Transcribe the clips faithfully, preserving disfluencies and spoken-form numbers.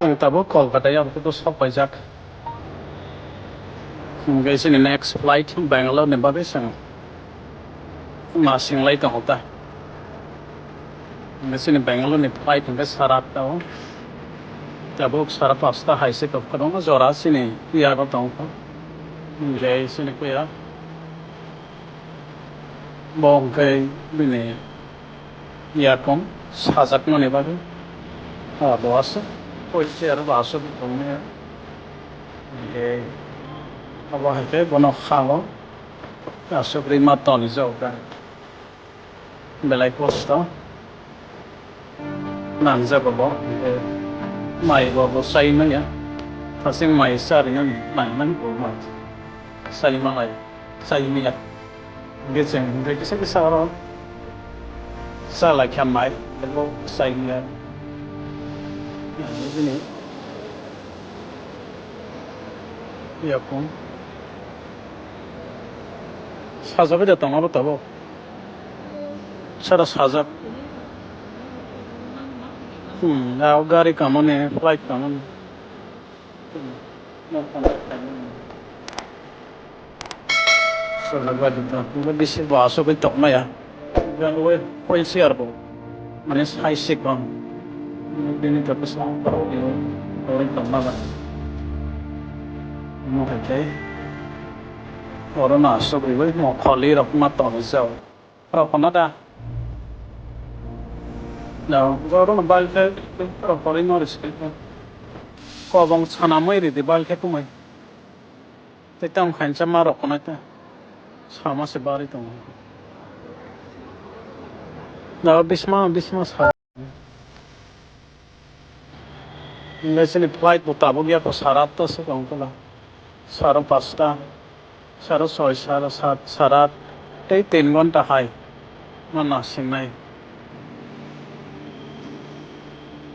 Ang tabuk Kolkata yago to sok paijak. Hingke chini next flight Bangalore ni bagwi chwng ma singlai tongo ta. Hingke chini Bangalore ni flight hingke sara atta o. Tabuk sara pasta hai se kwbangma jora chini yago tongo. Hingke chini kuya. Bo hingke bini yakung sajakmani bagwi, ah, bo aswk wheelchair bo aswk tongmani. Hingke abo hai khe bono kha o aswk rwima tonijak da. Belai kosto nangjago bo, hingke mai bo bo sai manya, hasing mai sa rwna nang nang bo ma sai manai. Sai manya. Hingke chwng hingke kisa kisa oro sa lai kha mai, abo sai manya. Bini yakung sajagwi da tongo abo tabuk. Sara sajak. Hmm, ah, gari kamani, flight kamani. Bisi bo asugwi tongmaya. Wheelchair bo. Mane sai sikon. Bini joto tongma ba. Mo hai khe. Oro no asugwi mo kholi rok ma tongwi jao. Rok kono da. Da, oro no bal khe rok kori no riske. Kobong sana moi ridi bal khe kumai. Tei tamo khainsa ma rok kono ta. Sama se bari tongo. Da bisma, bisma sa. Hingke chini flight bo tabuk ya kho sara atta se tong khe la. Sara pasta, sara soi, sara sat, sara at tei tin ghonta hai ma nasingnai.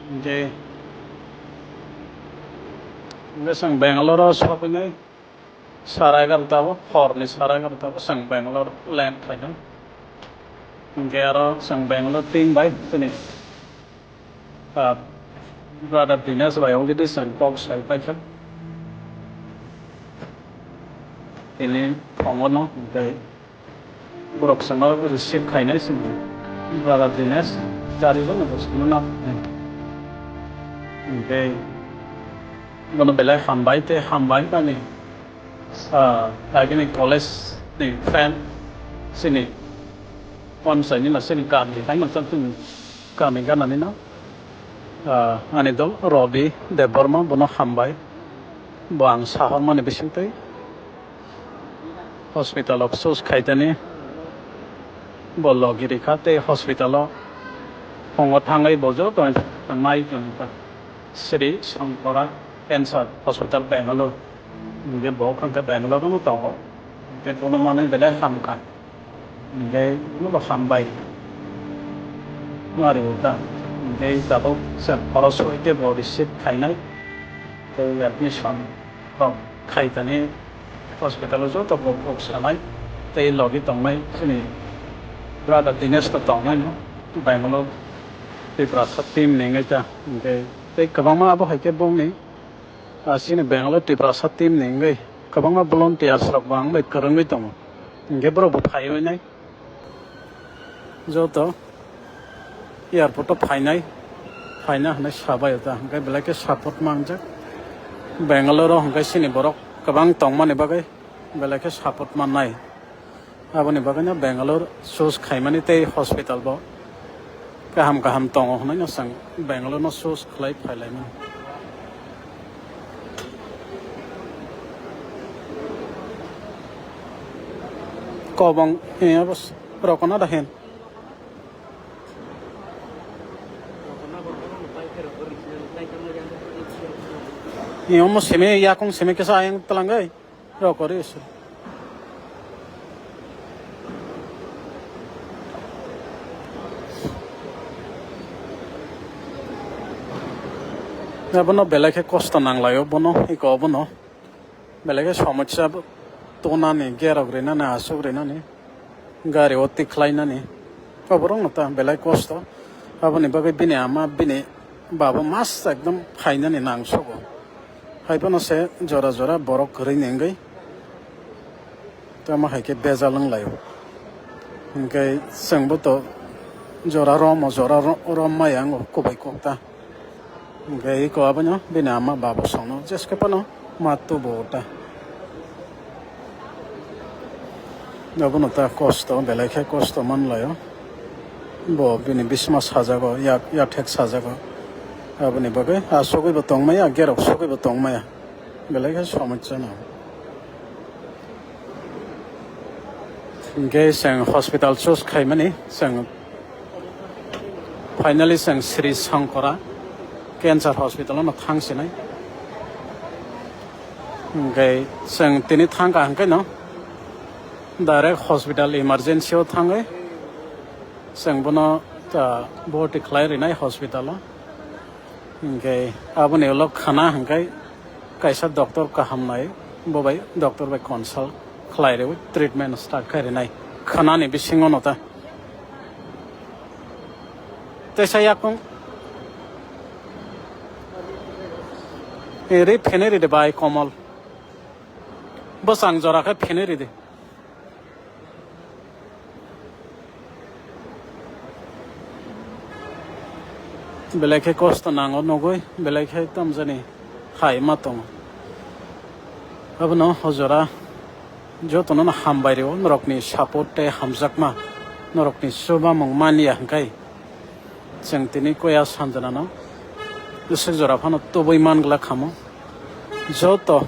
Hingke, hingke chwng Bangalore o sopinai. Sara egarota o, horni sara egarota o chwng Bangalore land khaina. Hingke aro chwng Bangalore team bai chini, ah, brother Dinesh bai already chwng kok sai paikha. Tini phongo no, hingke borok chwngno receive khainai chwng brother Dinesh, gari bono bo chwngno na. Hingke bono belai hambai tei hambai kani. Ah, agini college ni friend, chini ponsai ni na chini kami, hai masa chini kami gana ni na. Ah, ani dol Robi Debbarma, bono hambai. Bo ang sahor mani bising tei hospital o sus khaitani. Bo logi rikha tei hospital o phungo thangwi bo joto nai tongkha. Sri Sankara Cancer Hospital Bangalore. Hingke bo khe Bangalore no tongo. Hingke bono manwi belai hamkha. Hingke bono bo hambai. Mari uta. Hingke tabuk se khoroksa hoi khe bo receive khainai. Tei admission rok khaitani hospital o joto bo kok sanai. Tei logi tongnai chini brother Dinesh to tongnai no. Bangalore Tiprasa team ni wngwi ta. Hingke tei kwbangma abo hai khe bongni Ah, chini Bangalore Tiprasa team ni wngwi kwbangma volunteers rok bo ang bai kwrwngwi tongo. Hingke borok bo phaiwi nai. Joto airport o phainai, phaina hinwi sabai ta. Hingke belai khe support manjak. Bangalore o hingke chini borok kwbang tongmani bagwi belai khe support mannai. Aboni bagwino Bangalore choose khaimani tei hospital bo kaham kaham tongo hwnwi no chwng Bangalore no choose khlai phailaimani. Kobong, eh, abo s-, rokona da hen. Eh, omo simi, yakung simi kisa ayang twlangwi. Rokori se. Abono belai khe kosto nanglaio bono, iko bono. Belai khe somosya bo tonani, gerok rinani, aswk rinani, gari o tikhlainani. Oborokno ta belai kosto. Aboni bagwi bini ama, bini Babo mas ekdom phainani nangsogo. Haiphano se jora jora borok kwrwini wngwi tamo hai khe bejal wnglaio. Hinkhe chwngbo to jora romo, jora ro-, rom maya wngo kubui kok ta. Hinkhe iko abono bini ama babo songno jeske phano ma tubu ta. Abono ta kosto, belai khe kosto manlaio. Bo bini bisma sajago, yak, yathek sajago. Aboni bagwi asugwi bo tongmaya, gerok sugwi bo tongmaya. Belai khe somosya no. Hinkhe chwng hospital choose khaimani, chwng finally chwng Sri Shankara Cancer Hospital no thangsinai. Hinkhe chwng tini thangkha hinkhe no direct hospital emergency o thangwi chwng bono ta bhorti khlai rinai hospital o. Hinkhe aboni ulo khana hinkhe kaisa doctor kaham nai, bo bai doctor bai consult khlai rwi treatment start khai rinai khana ni bisingo no ta. Teisa yakung ri phene ride bai Komol, bwsang jora khe phene ride. Belai khe kosto nango nugwi, belai khe tamjani hai ma tongo. Abono o jora jotono no hambai rwo norokni support tei hamjakma, norokni chubamung manya hwnkhe chwng tini koya sanjana no bwswk jora phano tubui man glak khamo. Joto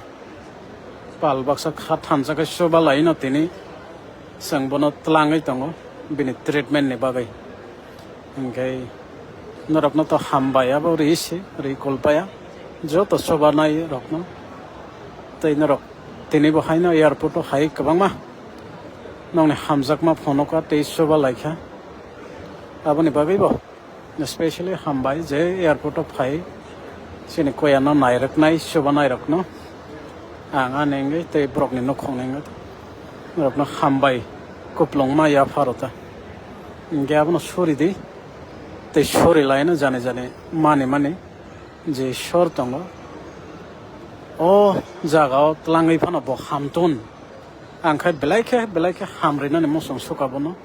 pal baksa kha thansa khe chuba laino tini chwng bono tlangwi tongo bini treatment ni bagwi. Hinkhe norokno to hambai abo ri se, ri kulpaya joto chubanai rokno. Tei norok tini bo haino airport o hai kwbangma nokni hamjakma phonuka tei chuba laikha. Aboni bagwi bo specially hambai je airport o phai chini koya no nairwknai, chubanai rokno. Ang ani wngwi tei borokni nukhungni wngwi norokno hambai kuplungma yapharo ta. Hinkhe abono suri di tei suri laino jani jani mani mani je sor tongo. O jaga o tlangwi phano bo hamtun. Ang khe belai khe, belai khe hamrinani muchung suka bono.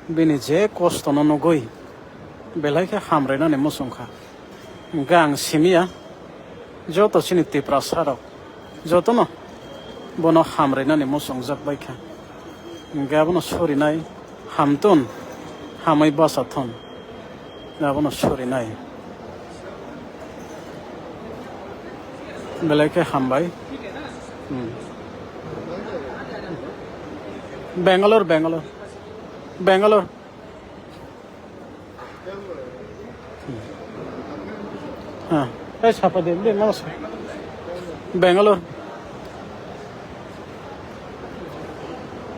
Bini je kosto no nugwi belai khe hamrinani muchung kha. Hinkhe ang simi ya, joto chini Tiprasa rok jotono bono hamrinani muchungjak bai kha. Hinkhe abono surinai hamtun, hamwi bacha thun. Abono surinai. Belai khe hambai. Hmm. Bangalore, Bangalore. Bangalore. Ha. Ei, sapa de, de, no, sa-, Bangalore.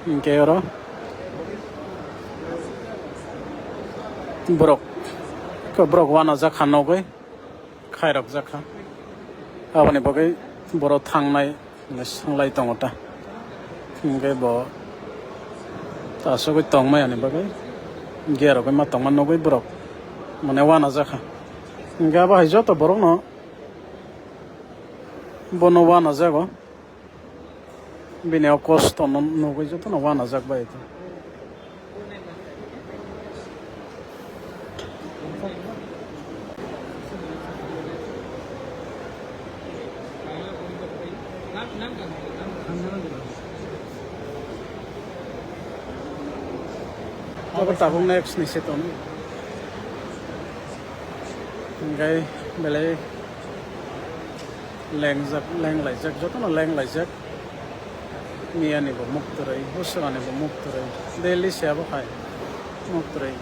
Hinkhe oro borok, borok wanajak kha nogwi khairokjak kha. Aboni bagwi borok thangnai hinwi swnglai tongo ta. Hinkhe bo asugwi tongmani bagwi gerogwi ma tongma nugwi borok mane wanajakha. Hinkhe abo hai joto borokno bono wanajago. Bini o kosto no nugwi jotono wanajak bai. Abo tabuk next ni se tong. Hinkhe belai lengjak, lenglaijak, jotono lenglaijak. Miyani bo muktwrwi, bwswkani bo muktwrwi. Daily se abo hai muktwrwi.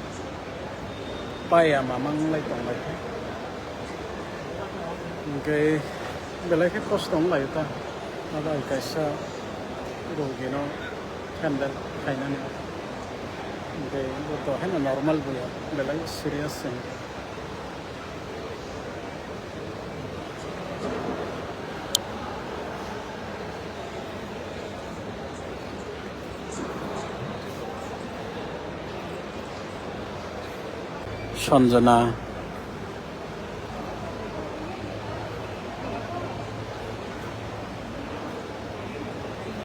Paiya mamang lai tonglai kha. Hinkhe belai khe kosto wng lai ta. Abo hai kaisa rogino handle khainani. Hinkhe bo to haino normal bo ya, belai serious se. Sanjana,